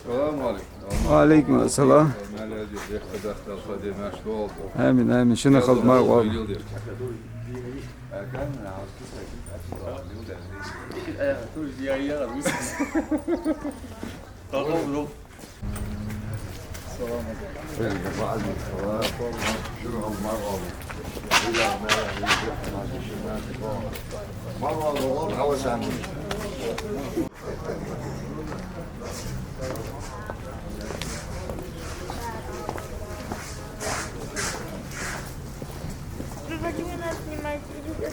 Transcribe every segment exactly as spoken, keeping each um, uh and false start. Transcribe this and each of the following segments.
السلام عليكم. وعليكم السلام. آمين، آمين. Шун а хилда, марха Ӏойла. Вы Вадима снимаете, видите?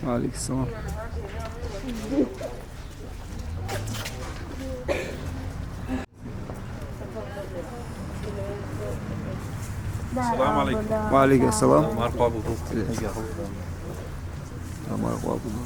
وعليكم السلام. السلام عليكم. وعليكم السلام. Марха Ӏобилла. Марха Ӏобилла.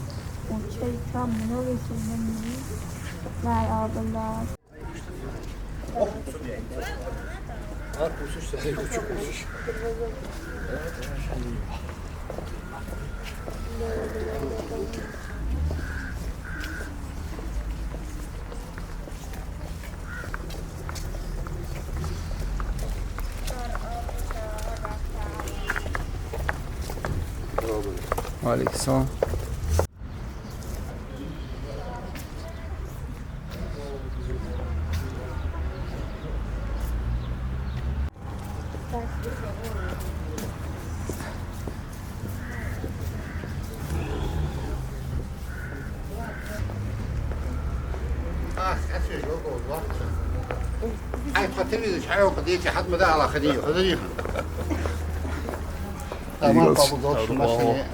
وعليكم السلام. Хьай, тха телевизор, хьай, оха дийца, хьатӀа ма дахьа, хьадийца, хьадийца. Тамам, къабул долча машине.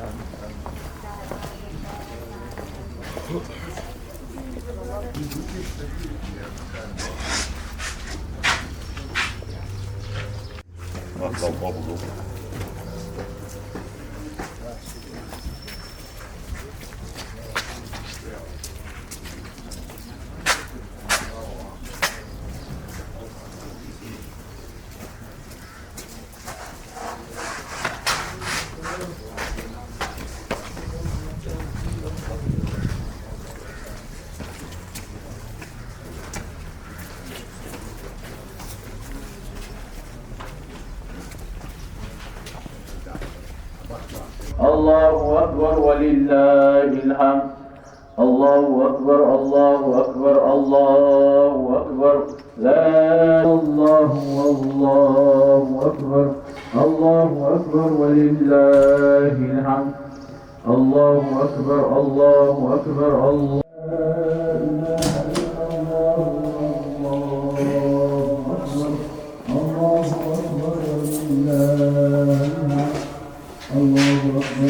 الله أكبر ولله الحمد. الله أكبر، الله أكبر، الله أكبر. لا، الله، الله أكبر. الله أكبر ولله الحمد. الله أكبر، الله أكبر، الله. لا إله إلا الله، الله أكبر. الله أكبر ولله الحمد. الله أكبر،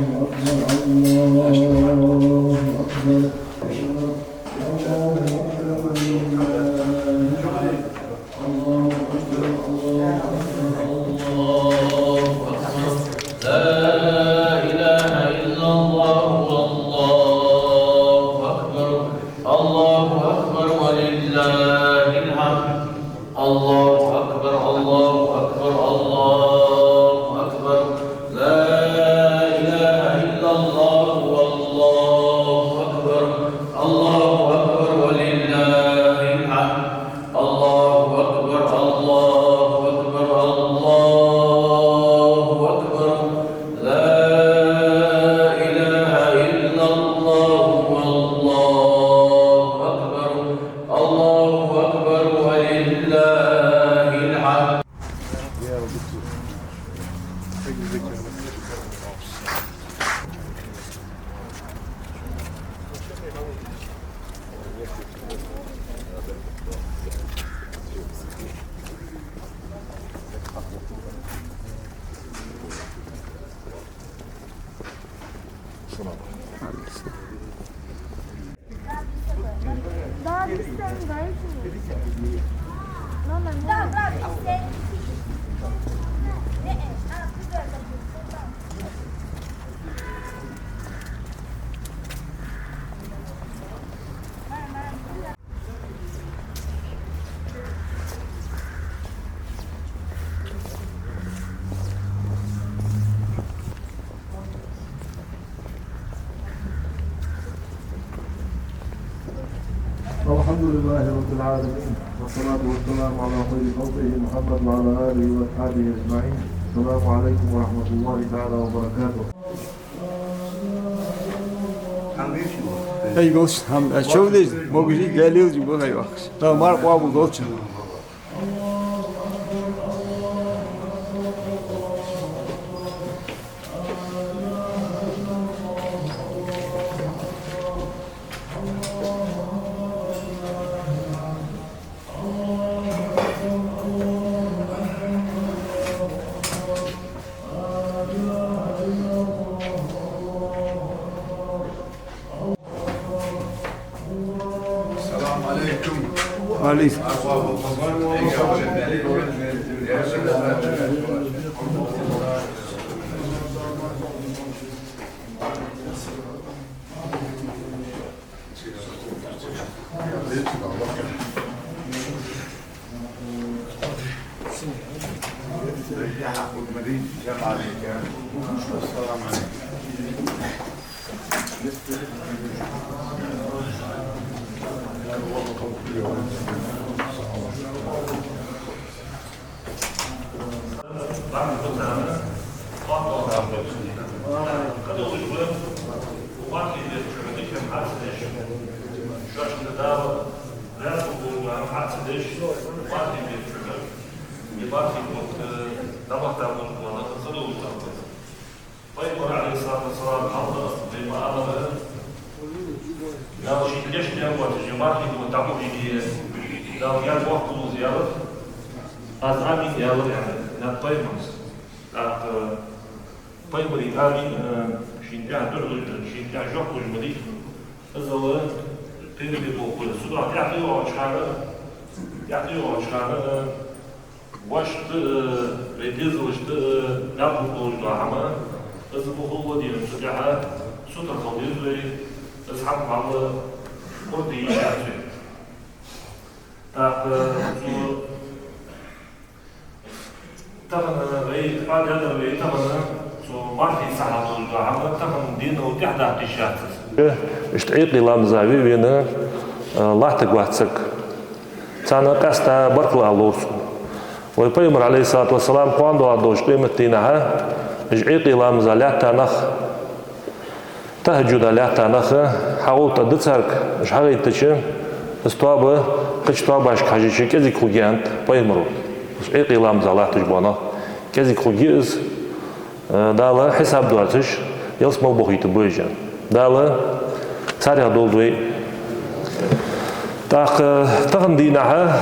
الله أكبر، الله أكبر. الله أكبر، الله أكبر، الله أكبر، الله أكبر. لا إله إلا الله، والله أكبر. الله أكبر ولله الحمد. الله أكبر، الله أكبر، الله أكبر. لا إله إلا الله، والله أكبر. الحمد لله رب العالمين، والصلاة والسلام على خير خلقه محمد وعلى آله وأصحابه أجمعين. السلام عليكم ورحمة الله تعالى وبركاته. Эй, голш, хьам, а чов деза, могаш и галил жи бу хай вахаш. Та мар къоабал долча. السلام عليكم. وعليكم. Пайхамар, عليه الصلاة والسلام, хьалха, вай ма аллара, Дала ший дешна воацаш, мархий бутт дӀабахийте, Дала яр воккхалуз ялар, аз амин ялар, аьннад пайхамара. ТӀаккха пайхамара амин, э, шийна тӀехьа дуӀа луш, шийна тӀехьа жоп луш ма дий. Иззал кхераме болх ба. Цудухьа тӀехьа тӀайоагӀача хана, тӀехьа тӀайоагӀача хана, э, вешта, э, вай дезалашта, э, мел хургдолаш дола хӀама, из бухал ладийна цу тӀехьа сутара хила деза вай, из хӀама валла кхурде йиш яц вай. ТӀаккха цу тахан вай, къа даьдар вай тахан, цу мархий сахьат долаш дола хӀама, тахан денал тӀехьадаккха йиш яц из. Иштта Ӏуйкъе ламаза ве вена, э, латтаргвац саг. Царна къаьстта баркал ала ловр сона. Вай Пайхамар, عليه الصلاة والسلام, кхоана доагӀаргдолча къематдийнахьа, уж Ӏуйкъе ламаза лаьтта нах, тахӀаджуда лаьтта нах, хьагӀовттаргда царга, уж хьагӀайттача, из тоаба кхыча тоабашка хьежача кӀезига хургья, аьннад Пайхамаро. Уж Ӏуйкъе ламаза латташ бола нах кӀезига хургья из. Э, Дала хьисап доацаш, ялсмала бохийта беза. Дала царех долда вай. ТӀаккха тахан дийнахьа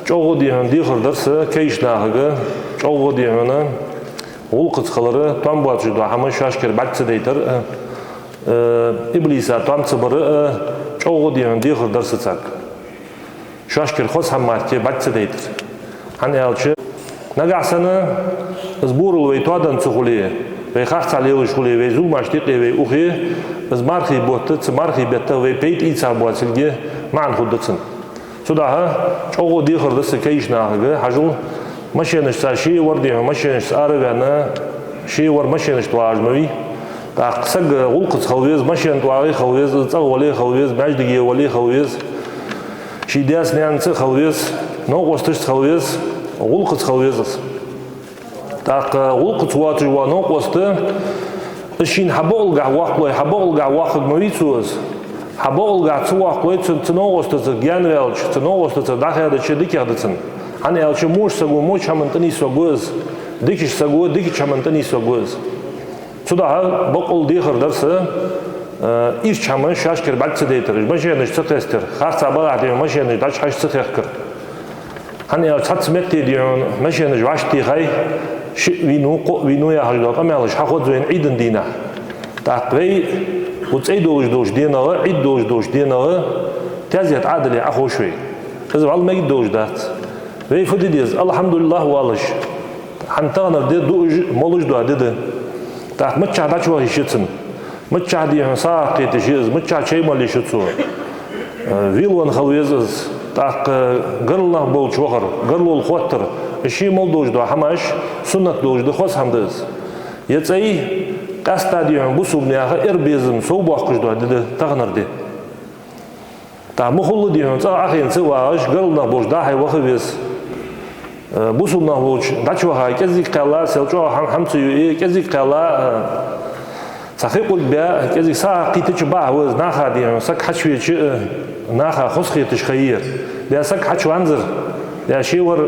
чӀоагӀа дехьа дехар дар са кагийча нахага, чӀоагӀа дехьа гӀулакхаца хилар, тоам боацаш дола хӀама шоашкара бӀарга ца дайтар, э, э, иблиса тоам ца бар, э, чӀоагӀа дехьа дехар дар са царга. Шоашкара хоза хӀама мара бӀарга ца дайтар. ХӀана аьлча, нагахьа санна из бурал вай тоаденна ца хуле, вай харцахьа лелаш хуле, вай зуламашта юкъе вай ухе, из мархий бутт, цу мархий бетта вай пайда ийца боацилга маӀан хургда цун. Цудухьа чӀоагӀа дехар да са кагийча нахага, хьажал, машенашца, шевар дехьа машенашца ара а ваьнна, шевар машенашта вагӀаш ма вий. ТӀаккха саг гӀулакхаца хила веза, машен тӀа вагӀе хила веза, цӀагӀа вале хила веза, маьждиге вале хила веза. Ший даьца-наьнаца а хила веза, новкъосташца хила веза, гӀулакхаца хила веза из. ТӀаккха гӀулакхаца воацаш вола новкъост, из шийна хьа бокъалгахьа воаккхалой, хьа бокъалгахьа воаккхарг ма вий цо из. Хьа бокъалгахьа ца воаккхалой, цу, цу новкъостаца гаьнаваьлча, цу новкъостаца дӀахаьдача дикагӀа да цунна. ХӀана аьлча, моча саго моча хӀаманна тӀанийсваргва из, дикача саго дикача хӀаманна тӀанийсваргва из. Цудухьа бокъонца дехар дар са, э, ийрча хӀама шоашкара бӀарга ца дайтар, уж машенаш ца тестар, харцахьа-багахьа дехьа машенаш дӀачухьажа ца техкар. ХӀана аьлча цхьацца метте дехьа машенаш вӀашагӀтехай, шиъ вийнав, кхоъ вийнав яхаш дола къамаьлаш хьахоз вайна Ӏийда дийнахьа. ТӀаккха вай Укх цӀай долаш долча денагӀа, Ӏид долаш долча денагӀа, таьзет Ӏа дале Ӏаховш вай. Из вӀалла мегаргдолаш дац. Вай фу де деза, алхьамдулиллахӀ оалаш. ХӀана таханара ди дуаш, молаш дола ди да. ТӀаккха миччахьа дӀачуваха йиш я цун. Миччахьа, дий хьона, сагӀа кхета йиш я из, миччахьа чай мала йиш я цо. Э, велавенна хила веза из. ТӀаккха гаргара нах болча вахар, гаргало хоттар, из ший мел долаш дола хӀамаш суннат долаш да, хоза хӀама да из. Ер цӀай къаьстта, дий хьона, бусалба наьха эрбезам совбоаккхаш дола ди да таханара ди. ТӀаккха ма хулла, дий хьона, цӀагӀа Ӏохайна ца вагӀаш, гаргара нах болча дӀа-хьа ваха веза. Э, бусалба нах болча дӀачуваха, кӀезига кхаьлла, сел чӀоагӀа хӀама, хӀама ца юий, кӀезига кхаьлла, э, цхьа хи къург баь, кӀезига сагӀа кхийтача бахьа ва из, наха, дий хьона, саг хьачувеча, э, наха хоза хеташ ха яр. Е саг хьачуванзар, е шевар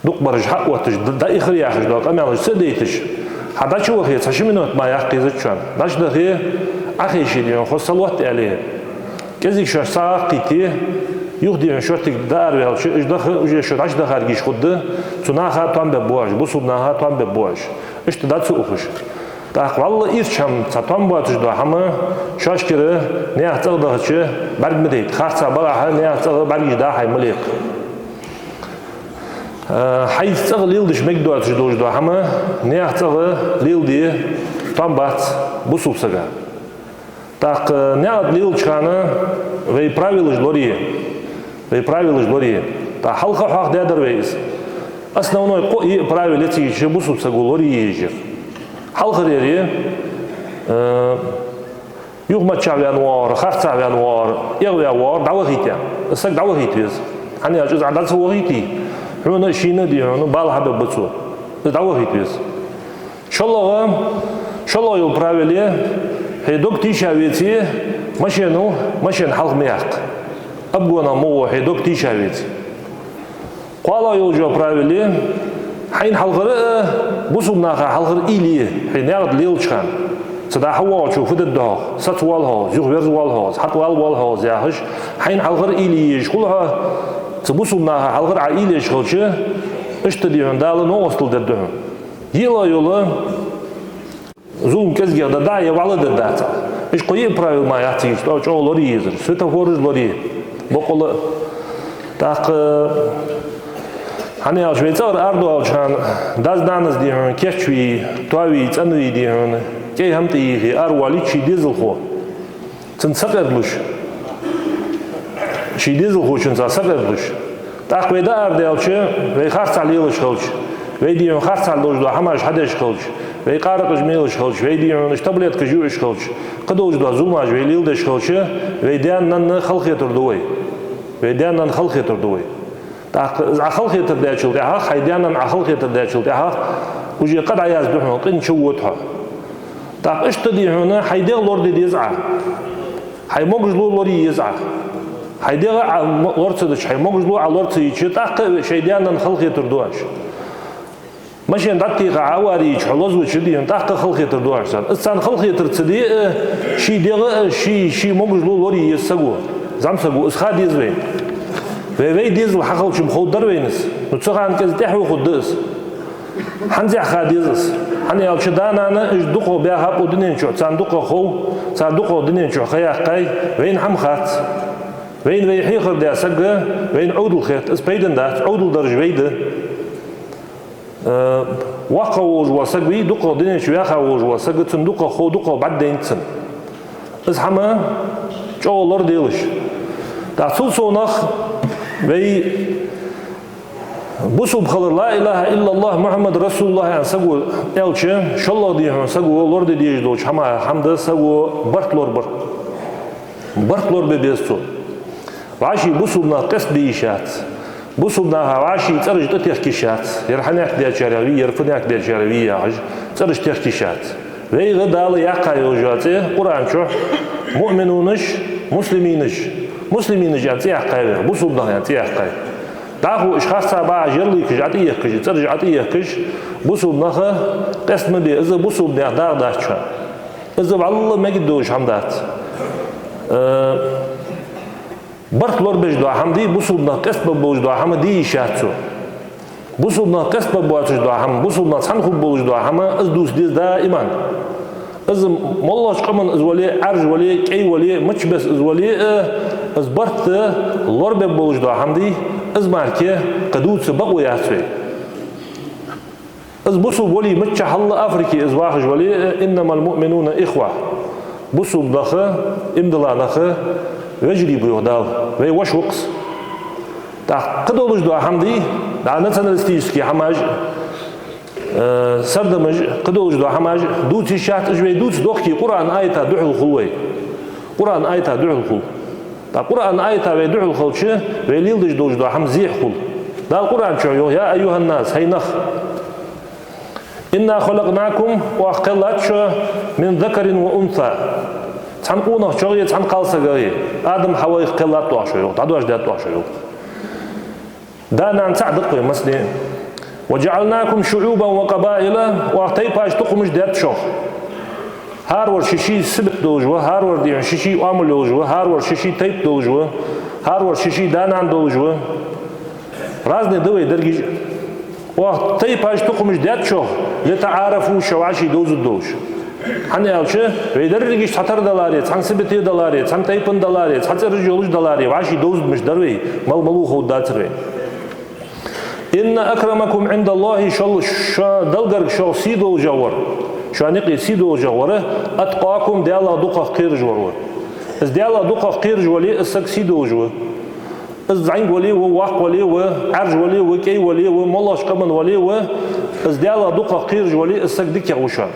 дукхагӀбараш хьаотташ, д-, дӀаихар яхаш дола къамаьлаш ца дайташ, хьа дӀачувахе, цхьа ши минот мара яккха езац шоана. ДӀачудахе, Ӏохайше, дий хьона, хоза салот аьле, кӀезига шоашта сагӀа кхийте, юха, дий хьона, шоттиг дӀаараваьлча, уж даха, уже шо дӀачудахаргиш хургда, цу наха а тоам бергба оаш, бусалба наха а тоам бергба оаш. Иштта дӀа ца ухаш. ТӀаккха вӀалла ирча хӀама, цхьа тоам боацаш дола хӀама, шоашкара наьха цӀагӀа дахача бӀарг ма дайта. Харцахьа бакъахьа наьха цӀагӀа бӀаргаш дӀа-хьа ма лекха. Э, хьайца цӀагӀа леладеш мегаргдоацаш долаш дола хӀама наьха цӀагӀа леладе тоам бац бусалба сага. ТӀаккха наькъа тӀа лелача хана вай правилаш лорае, вай правилаш лорае. ТӀаккха хьалха хьоахадаьдар вай из. Основной кхоъ-йиъ правила цига чу бусалба саго лорае езаш яр. Хьалхаръяр я, э, юхамаччахьа ваьнна воагӀар, харцахьа ваьнна воагӀар, эгӀаваь воагӀар дӀавахийта. Из саг дӀавахийта веза. ХӀана аьлча из Ӏа дӀа ца вахийте, хьона а шийна а, дий хьона, бала хьабергба цо. Из дӀавахийта веза. ШоллагӀа, шоллагӀа йола правила я: хьай дог тийша веце, машенал машен хьалха ма яккха. Обгонах ма гӀо, хьай дог тийша веце. КхоалагӀа йола правила я: хьайна хьалхара а, бусалба наха хьалхара а уйла е, хьай наькъа тӀа лелача хана. Цу дӀа-хьа воагӀачо фу дергда-хьогӀ, саца воал-хьогӀ из, юха верза воал-хьогӀ из, хьатӀавала воал-хьогӀ из яхаш, хьайна хьалхара а уйла е езаш хул хьо. Цу бусалба наха хьалхара Ӏа уйла еш хилча, иштта, дий хьона, Дала новкъостал дергда хьона. ЙиълагӀа йола зулам кӀезигагӀа дергда, е вӀалла дергдац. Иштта кхоъ-йиъ правила мара яц цига чу, чӀоагӀа лорае езар. Светофораш лорае, боккъала а. ТӀаккха, хӀана аьлча, вай цӀагӀара арадоалача хана, дас-нанас, дий хьона, кийчвий, тоавий, цӀенвий, дий хьона, кӀай хӀама тӀа йийхе аравоалийта ший дезалхо. Цунна сакъердалуш, ший дезалхочунца сакъердалуш. ТӀаккха вай дӀаарадаьлча, вай харцахьа лелаш хилча, вай, дий хьона, харцахьа долаш дола хӀамаш хьадеш хилча, вай къаракъаш мелаш хилча, вай, дий хьона, уж таблеткаш юаш хилча, кхыдолаш дола зуламаш вай леладеш хилча, вай даьна-нанна халахетар ду вай. Вай даьна-нанна халахетар ду вай. ТӀаккха из Ӏа халахетар даьчул тӀехьагӀа, хьай даьна-нанна Ӏа халахетар даьчул тӀехьагӀа, уже къа дӀаязду хьона, къина чувода хьо. ТӀаккха иштта, дий хьона, хьай дегӀ лораде деза Ӏа. Хьай могашало лорае еза Ӏа. Хьай дегӀ Ӏа м-, лора ца дича, хьай могашало Ӏа лора ца йича, тӀаккха а шоай даьна-нанна халахетар ду оаш. Машен дӀатӀатеха Ӏа авари йича, хьо лозавича, дий хьона, тӀаккха а халахетар ду оаш царна. Из царна халахетар ца де а, ший дегӀ а, ший, ший могашало лорае еза саго, зӀамсаго, из ха деза вайна. Вай, вай дезал хьахилча-м ховргдар вайна из. Ну, цу хана кӀезига тӀехьа хургда из. ХӀанзехь ха деза из. ХӀана аьлча, да-нана, уж дукхагӀа баьхаб укх дунен чу, царна дукхагӀа хов, цар дукхагӀа дунен чу ха яьккхай, вайна хӀама хац. Вайна вай хьехар даь саг, вайна Ӏовдал хет, из пайдана дац, Ӏовдал дараш вай да. Э, воккхагӀа волаш вола саг вий, дукхагӀа дунен чу ваьха волаш вола саг, цунна дукхагӀа хов, дукхагӀа бӀаргадайнад цунна. Из хӀама чӀоагӀа лораделаш. ТӀаккха цул совнагӀа вай бусалба хилар, لا إله إلا الله محمد رسول الله аьнна саго аьлча, шоллагӀа, дий хьона, саго лораде дезаш долча хӀамаех хӀама да саго барт лорабар. Барт лорабе беза цо. ВӀаший бусалба нах къестабе йиш яц. Бусалба наха вӀаший цӀераш тӀатехка йиш яц. Ер хьанехк дечарех вий, ер фунехк дечарех вий яхаш, цӀераш техка йиш яц. Вайга Дала яьккха йолаш йола цӀи Къуръан чу муъминунаш, муслиминаш, муслиминаш аьнна цӀи яьккхай вайга, бусалба нах аьнна цӀи яьккхай. ДӀахо уж харцахьа бахьаш, ярлыкаш ӀотӀаехкаш, цӀераш ӀотӀаехкаш, бусалба нах къеста ма бе, из бусалба наьха дагӀа дац шоана. Из вӀалла мегаргдолаш хӀама дац. Э, барт лорабеш дола хӀама де, бусалба нах къестабергболаш дола хӀама де йиш яц цо. Бусалба нах къестабергбоацаш дола хӀама, бусалба нах цхьана хургболаш дола хӀама, из дувца деза даиман. Из моллагӀча къаман из вале, Ӏаьржа вале, кӀай вале, мичча беса из вале а, из барт лорабергболаш дола хӀама дий, из мара кхы дувца бокъо яц вай. Из бусалба вале, миччахьа Африке из вахаш вале а, «إنما المؤمنون إخوة». Бусалба нах, иман дилла нах вежарий ба, йоах Дала, вай воша ва-кх из. ТӀаккха кхы долаш дола хӀама дий, да, националистически хӀамаш, э, сардамаш, кхы долаш дола хӀамаш дувца йиш яц, уж вай дувца дохке Къуръан аята духьал хул вай. Къуръан аята духьал хул. ТӀаккха Къуръан аята вай духьал хилча, вай леладеш долаш дола хӀама зехьа хул. Дала Къуръан чу йоах: «يا أيها الناس», хӀай нах, «إنا خلقناكم», оаха кхеллад шо, «من ذكر وأنثى», цхьан къонахчох а, цхьан кхалсагах а, Адам Хьавайх кхеллад оаха шо, йоах, дӀадожадаьд оаха шо, йоах. Да-нана цаӀ да-кх вай массане. «وجعلناكم شعوبا وقبائل», оаха тайпаш, тукхамаш даьд шох. ХӀаравар ший-ший сибат долаш ва, хӀаравар, дий хьона, ший-ший оамал йолаш ва, хӀаравар ший-ший тайпа долаш ва, хӀаравар ший-ший да-нана долаш ва. Разный да вай дерригаш. Оаха тайпаш, тукхамаш даьд шох, «لتعارفوا», шо вӀаший довзаргдолаш. ХӀана аьлча, вай дерригаш цхьатарра даларе, цхьан сибате даларе, цхьан тайпан даларе, цхьа цӀераш йолаш даларе, вӀаший довзаргдолаш дар вай, мала малув ховргдацар вайна. «إن أكرمكم عند الله», шо, шо Далла гарга шох сий долашагӀвар, шоана юкъе сий долашагӀвар, «أتقاكم», Даьлах дукхагӀа кхераш вар ва. Из Даьлах дукхагӀа кхераш вале, из саг сий долаш ва. Из зӀамига вале а ва, воккха вале а ва, Ӏаьржа вале а ва, кӀай вале а ва, моллагӀча къаман вале а ва, из Даьлах дукхагӀа кхераш вале, из саг дикагӀа ва шоана.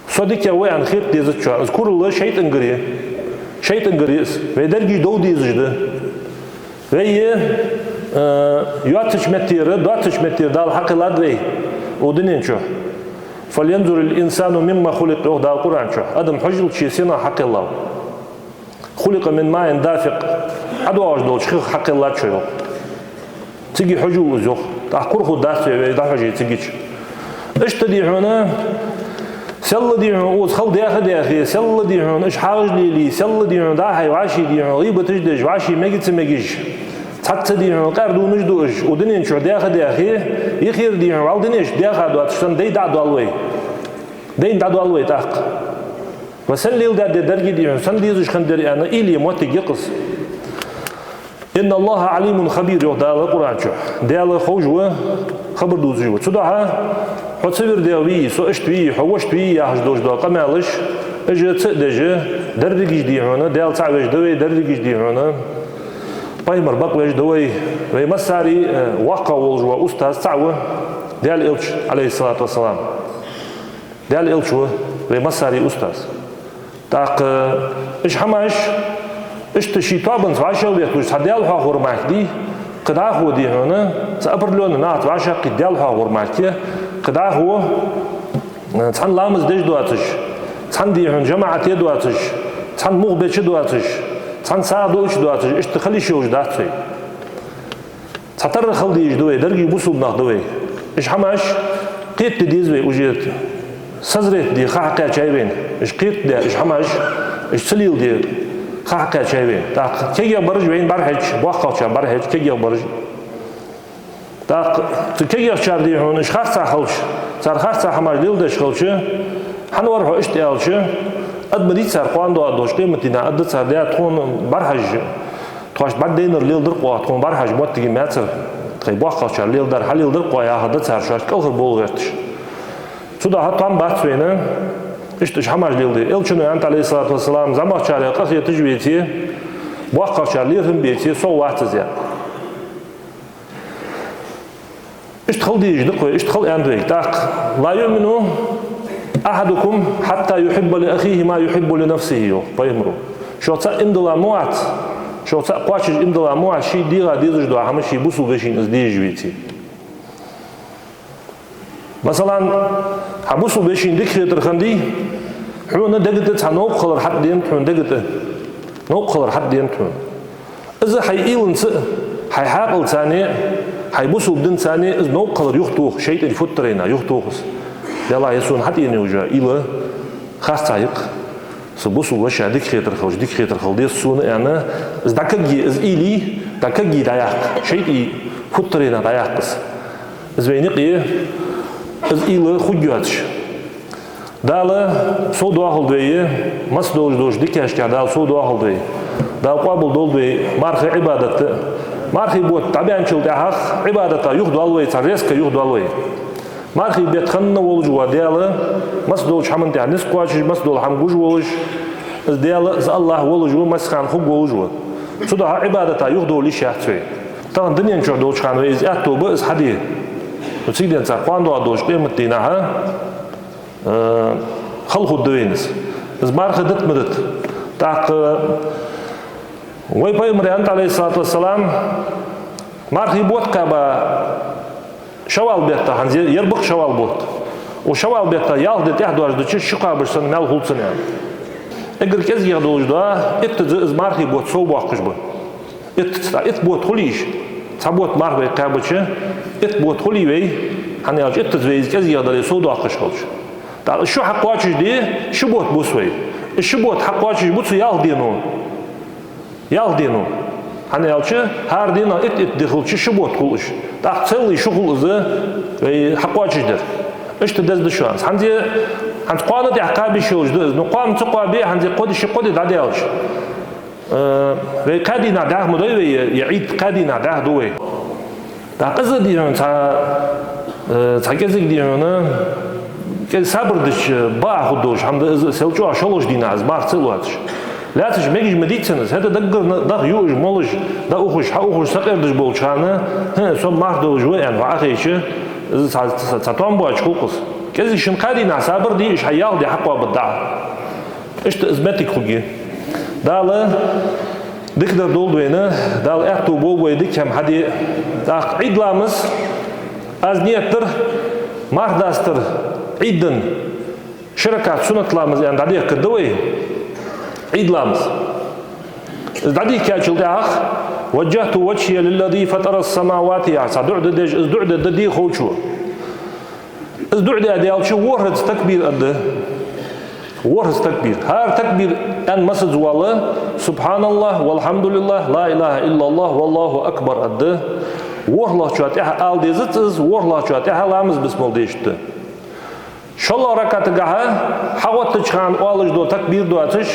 Со дикагӀа ва аьнна хета дезац шоана. Из курал шайтӀагара я. ШайтӀагара я из. Вай дерригаш дов дезаш да. Вай, э, йоацача меттера, доацача меттера Дала хьакхеллад вай укх дунен чу. «فلينظر الإنسان مم خلق», йоах Дала Къуръан чу. Адам хьожийла, ше сенах хьакхеллав. «خلق من ماء دافق». ДӀадоагӀаш долча хих хьакхеллад шо, йоах. Цига хьожийла из, йоах. ТӀаккха кура хургдац вай, вай дӀахьоже цигача. Иштта, дий хьона, селла, дий хьона, укхаза хала даьха а даьхе, селла, дий хьона, уж хьагӀаш лелае, селла, дий хьона, дӀа-хьа вӀаший, дий хьона, гӀийбаташ деш, вӀаший мега ца мегаш, цхьацца, дий хьона, къаьра дувнаш дуаш, укх дунен чу даьха а даьхе, юхера, дий хьона, вӀалла дунен чу даьха доацаш санна дай дӀадоал вай. Дайна дӀадоал вай тӀаккха. Ва сенна леладаьд ер деррига, дий хьона, сенна дезаш хиннадар аьнна, уйла е моттиг я-кх из. «إن الله عليم خبير», йоах Дала Къуръан чу. Даьла ховш ва, хабар дувцаш ва. Цудухьа хьо цу вир дегӀ вий, со иштта вий, хьо вошта вий яхаш долаш дола къамаьлаш, уж ца а деш, дерригаш, дий хьона, Даьла цаӀ веш да вай, дерригаш, дий хьона, пайхамар бакъвеш да вай. Вай массане а, э, воккхагӀа волаш вола устаз цаӀ ва, Даьла Элча, عليه الصلاة والسلام. Даьла Элча ва вай массане а устаз. ТӀаккха уж хӀамаш, иштта ший тоабанца вӀашагӀветталуш, цхьа Даьла хьоахавар мара дий, кхы дӀахо, дий хьона, цхьа определённый нахаца вӀашагӀкхийтта Даьла хьоахавар мара, кхы дӀахо, э, цхьана ламаз деш доацаш, цхьана, дий хьона, жамаӀате доацаш, цхьана мугӀ беча доацаш, цхьана сагӀа дуача доацаш, иштта хила йиш йолаш дац вай. Цхьатарра хила дезаш да вай, деррига бусалба нах да вай. Уж хӀамаш кхетаде деза вай уже. Созреть де ха хьакхаьчай вайна. Уж кхетаде, уж хӀамаш, уж ца леладе ха хьакхаьчай вайна. ТӀаккха кегийбараш вайна бӀарахьежача, боккхагӀчар бӀарахьежача, кегийбараш. ТӀаккха цу кегийчар, дий хьона, уж харцахьа хилча, цар харцахьа хӀамаш леладеш хилча, хӀана вар хьо иштта аьлча, аргда цар, кхоана доагӀаш долча къематдийнахьа аргда цар: «Даьла, тхона бӀарахьажа, тхоашта бӀаргадайнар леладир-кх оаха, тхона бӀарахьажа моттиг мацар, тхоай боккхагӀчар леладар хьалеладир-кх оаха», — яхаргда цар шоашта кӀалхарбовла гӀерташ. Цудухьа тоам бац вайна, иштта уж хӀамаш леладе. Элчано аьннад, عليه الصلاة والسلام, зӀамагӀчарех къахеташ веце, боккхагӀчар лерхӀам беце, совгӀа вац из, аьнна. Иштта хила дезаш да-кх вай, иштта хила аьннад вайга. ТӀаккха: «لا يؤمن أحدكم حتى يحب لأخيه ما يحب لنفسه», — йоах пайхамаро. Шух цаӀ иман дилла ма вац, шух цаӀ кхоачаш иман дилла ма вац, ший дегӀа дезаш дола хӀама ший бусалба вешийна из дезаш веце. Масала, хьа бусалба вешийна дика хетар хиннадий, хьона дега тӀа цхьа новкъа хилар хьатӀаденад хьона дега тӀа. Новкъа хилар хьатӀаденад хьона. Из хьай уйланца а, хьай хьаькъалца а, хьай бусалба динца а из новкъа хилар юхатох, шайтӀан футтарайна юхатох из. Даьлахьа, сона хьатӀаена йола уйла харцахьа я-кх. Са бусалба воша дика хетар хилча, дика хетар хила деза сона, аьнна, из дӀакагъе, из уйла дӀакагъе дӀаяккха, шайтӀан футтарайна дӀаяккха из. Из вайна юкъе, из уйла хургйоацаш. Дала сов доахалда вай, масса долаш долча дикашкахь Дала сов доахалда вай. Дала къоабал долда вай мархий Ӏибадат а. Мархий бутт дӀабаьнначул тӀехьагӀа Ӏибадата юхадоал вай, цхьа резко юхадоал вай. Мархий бетта хинна волаш вола Даьла, масса долча хӀаман тӀехьа низ кхоачаш, масса дола хӀама гуш волаш, из Даьла, из АллахӀ волаш ва, массахана хургволаш ва. Цудухьа Ӏибадата юхадовла йиш яц вай. Тахан дунен чу долча хана вай из аьттув ба, из хьаде. Ну, цигара денз цхьа кхоана доагӀа долча къематдийнахьа, э, хала хургда вайна из. Из марха дита ма дита. ТӀаккха вай пайхамара аьннад, Ӏалайхи ссалату вассалам, мархий бутт кхаьба шаввал бетта, хӀанз ер ба-кх шаввал бутт. Укх шаввал бетта ялх ди тӀехьа доаржадича, ши кхоабаш санна маьл хул цун, аьнна. Эггара кӀезигагӀа долаш да, иттаза из мархий бутт совбоаккхаш ба. Иттаза, итт бутт хулий уж? Цхьа бутт марха вай кхаьбача, итт бутт хулий вай? ХӀана аьлча, иттаза вай из кӀезигагӀа дале совдоаккхаш хилча. ТӀаккха ши хьакхоачашде, ши бутт бус вай. Из ши бутт хьакхоачаш бу цу ялх дено. Ялх дено. ХӀана аьлча, хӀара дийнахьа итт-итт ди хилча, ши бутт хул уж. ТӀаккха целый ши хул из, вай хьакхоачашдар. Иштта деза да шоана. ХӀанз, хӀанз кхоана тӀехьа кхаба йиш йолаш да из. Ну, кхоана ца кхоабе, хӀанз кхо ди, ши-кхо ди дӀадаьлча, э, вай кхаь дийнахьа дӀаьха ма дой вай, е, е Ӏийд кхаь дийнахьа дӀаьха ду вай. ТӀаккха из, дий хьона, цхьа, э, цхьа кӀезига, дий хьона, кӀезига сабар дича бакъахьа хургдолаш хӀама да из, сел чӀоагӀа шоллагӀча дийнахьа из марха ца а лоацаш. Лаьцача мегаш ма дий цунна из, хӀаьта даггара на-, нах юаш, молаш, дӀаухаш, хьаухаш, сакъердаш болча хана, хӀа, со марха долаш ва, аьнна, хьо Ӏохайча, из цхьа, цхьа, цхьа том боацаш хул-кх из. КӀезига шин-кхаь дийнахьа сабар де, уж хьа ялх ди хьакхоабаргда Ӏа. Иштта из моттиг хургья. Дала дикадар долда вайна, Дала аьттув болба вай дика хӀама хьаде. ТӀаккха Ӏийд ламаз, аз нийят дир, марха дастар Ӏийда ден ши ракаӀат суннат ламаз аьнна дӀадехкаргда вай. Ӏийд ламаз. Из дӀадийхкачул тӀехьагӀа: «وجهت وجهي للذي فطر السماوات» яхаш цхьа дуӀа да деш, из дуӀа дергда дехачо. Из дуӀа даь даьлча, ворхӀазза такбир аргда. ВорхӀазза такбир. ХӀара такбир аьнна массаза вале: «СубхьаналлахӀ, валхьамдулиллахӀ, ла илахӀа иллаллахӀ, валлахӀу акбар» аргда. ВорхӀлагӀчоа тӀехьа ала дезац из, ворхӀлагӀчоа тӀехьа ламаз бисмал дешаргда. ШоллагӀа ракаӀатагахьа хьагӀоттача хана оалаш дола такбир доацаш,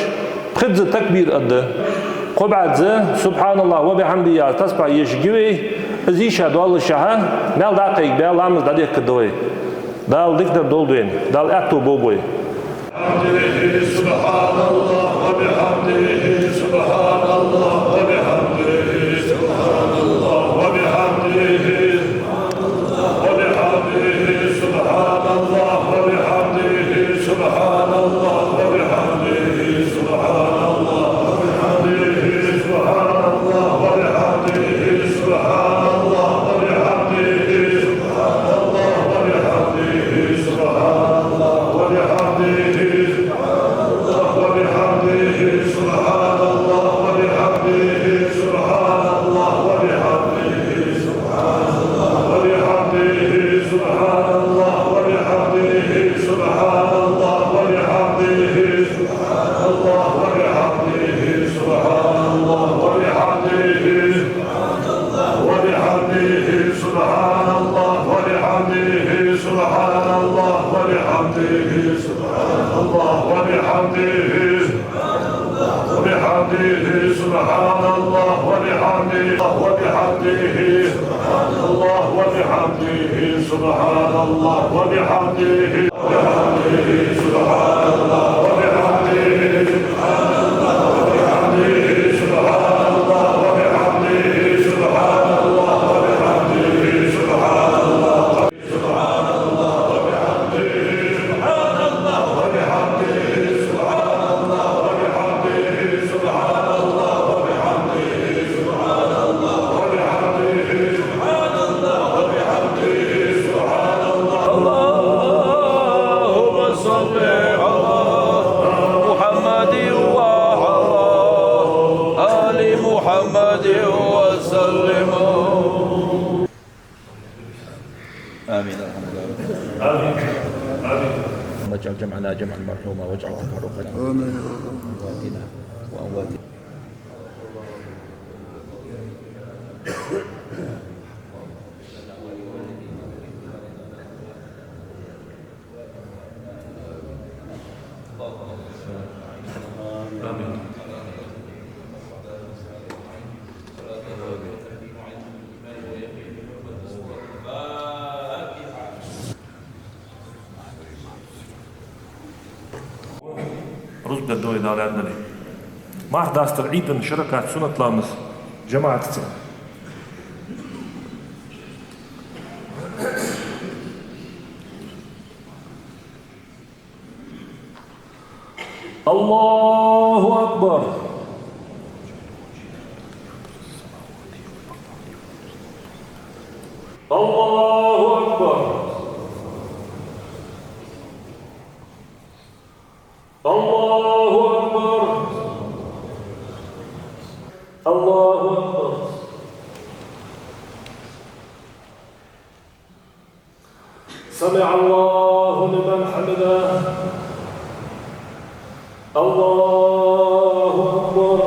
пхезза такбир аргда. Кхо бӀаьзза «СубхьаналлахӀ ва бихьамдихӀи» яха тасбихь ешаргья вай, из йийша доаллашехьа, маьл дӀакхайкабаь, ламаз дӀадехкаргда вай. Дала дикадар долда вайна, Дала аьттув болба вай. سبحان الله وبحمده، سبحان الله وبحمده، سبحان الله وبحمده. وبحمده، سبحان الله وبحمده، سبحان الله وبحمده، سبحان الله وبحمده، سبحان الله وبحمده، سبحان الله وبحمده، سبحان الله وبحمده، سبحان الله وبحمده، سبحان الله وبحمده، سبحان الله وبحمده، سبحان الله وبحمده، سبحان الله وبحمده، سبحان الله وبحمده، سبحان الله وبحمده، سبحان الله وبحمده، سبحان الله وبحمده، سبحان الله وبحمده، سبحان الله وبحمده، سبحان الله وبحمده، سبحان الله وبحمده، وبحمده، سبحان الله وبحمده، وبحمده، سبحان الله وبحمده، سبحان الله وبحمده، وبحمده، سبحان الله وبحمده، سبحان الله وبحمده، سبحان الله وبحمده، سبحان الله وبحمده، سبحان الله اللهم صل على محمد وعلى آل محمد وسلم. آمين. الحمد لله. آمين. آمين. اللهم اجعل جمعنا جمعا مرحوما واجعل تفرقنا آمين. أمواتنا وأموات Хутба дой Дала раьза хилва. Марха дастара Ӏийда ши ракаӀат суннат ламаз жамаӀатаца. الله أكبر. الله أكبر. الله أكبر. الله أكبر. سمع الله لمن حمده. الله أكبر.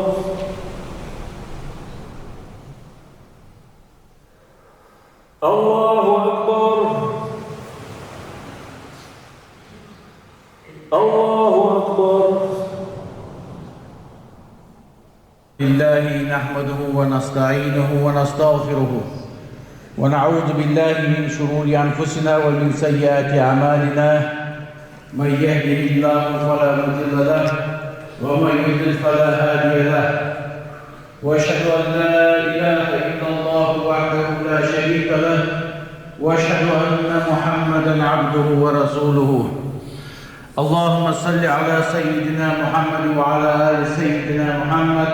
الله أكبر. الله أكبر. لله نحمده ونستعينه ونستغفره، ونعوذ بالله من شرور أنفسنا ومن سيئات أعمالنا. من يهده الله فلا مضل له، ومن يضلل فلا هادي له. وأشهد أن لا إله إلا الله وحده لا شريك له، وأشهد أن محمدا عبده ورسوله. اللهم صل على سيدنا محمد وعلى آل سيدنا محمد،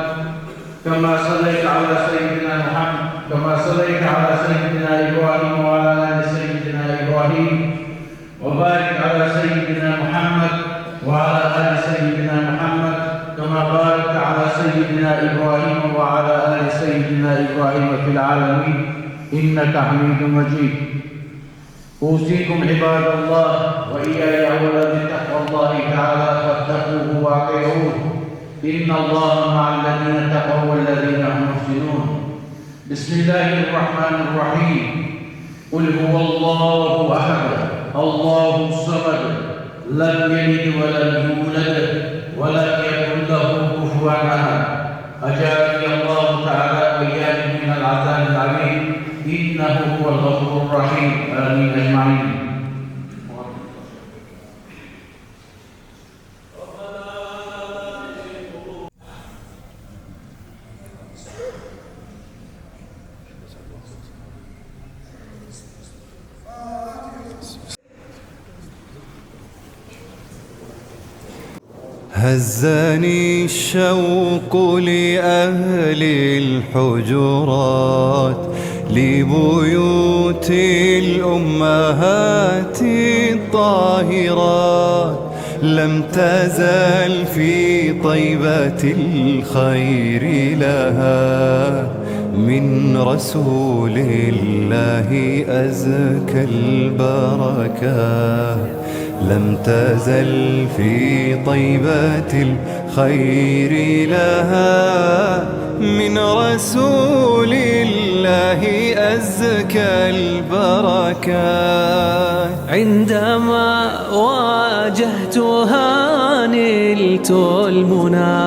كما صليت على سيدنا محمد، كما صليت على سيدنا إبراهيم وعلى آل سيدنا إبراهيم، وبارك على سيدنا محمد وعلى آل سيدنا محمد، كما باركت على سيدنا إبراهيم وعلى آل سيدنا إبراهيم في العالمين، إنك حميد مجيد. أوصيكم عباد الله وإياي أولا بتقوى الله تعالى، فاتقوه وأطيعوه، إن الله مع الذين اتقوا والذين هم محسنون. بسم الله الرحمن الرحيم. قل هو الله أحد، الله الصمد، لم يلد ولم يولد، ولم يكن له كفوا أحد. أجارني الله تعالى وإياكم من العذاب الأليم، إنه هو الغفور الرحيم. آمين أجمعين. هزني الشوق لأهل الحجرات، لبيوت الأمهات الطاهرات. لم تزل في طيبة الخير لها من رسول الله أزكى البركات. لم تزل في طيبة الخير لها من رسول الله أزكى البركات. عندما واجهتها نلت المنى،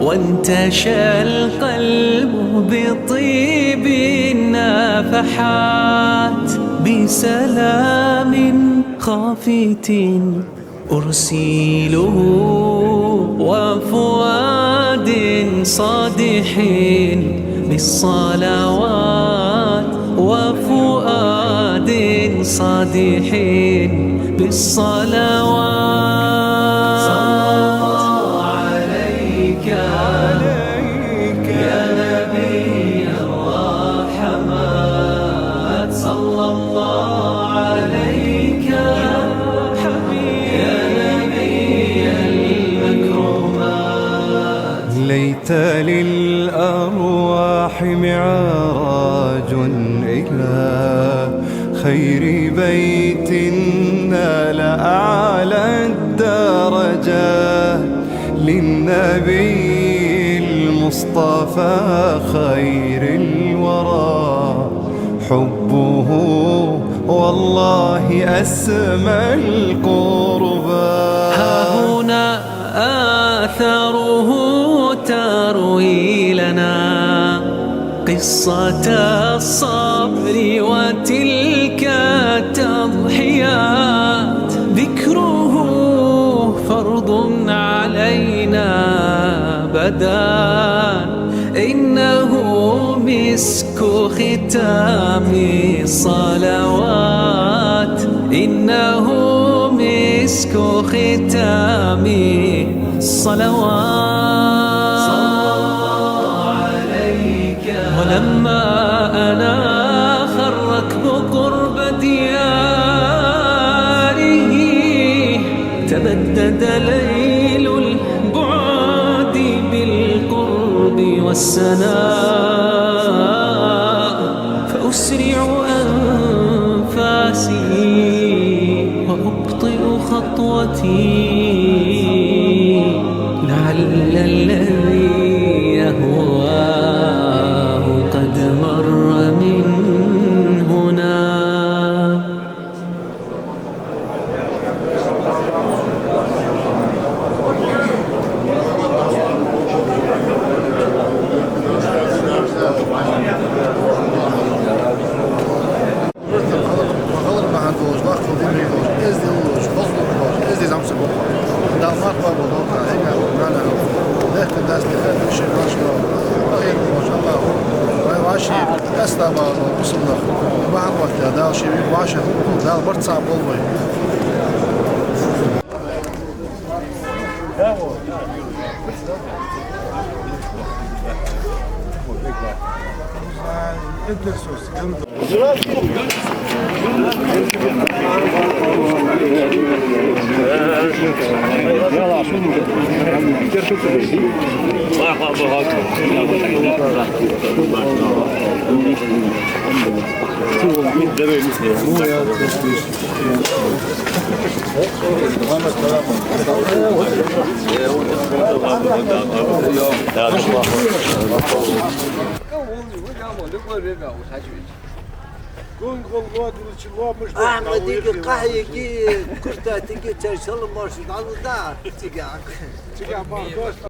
وانتشى القلب بطيب النفحات. بسلام خافت أرسله، وفؤاد صادح بالصلوات، وفؤاد صادح بالصلوات. صلى الله عليك يا نبي الرحمات، صلى الله عليك يا نبي المكرمات. ليت للأرواح معراج إلى خير بيت نال أعلى الدرجات، للنبي المصطفى خير الورى حبه والله أسمى القربات. ها هنا آثاره تروي لنا قصة الصبر وتلك التضحيات. ذكره فرض على أبدا. إنه مسك ختام الصلوات، إنه مسك ختام الصلوات. صلى الله عليك. ولما أناخ الركب قرب دياره، تبدد ليل البعد بالقرب والسناء، فأسرع أنفاسي وأبطئ خطوتي، لعل الذي يهواه قد مر من هنا. Халар бахьан долаш, лакхал динарг долаш, эздел долаш, хозлуг долаш, эздий зӀамсаг ва. Дала марха боаккхалба, хьога, хьога, нана, лехка даьсса, лехка ши вӀаши, вахир долаш, Аллахӏа вай вӀаший къаьстта бахьан долаш, бусалба нах бахьан долаш, Дала ший вахар, Дала барт цхьа болба вай. Ахьмадига къахьеги, куртатиги цар салам-моаршал дӀалургда цига. Цига ма доста.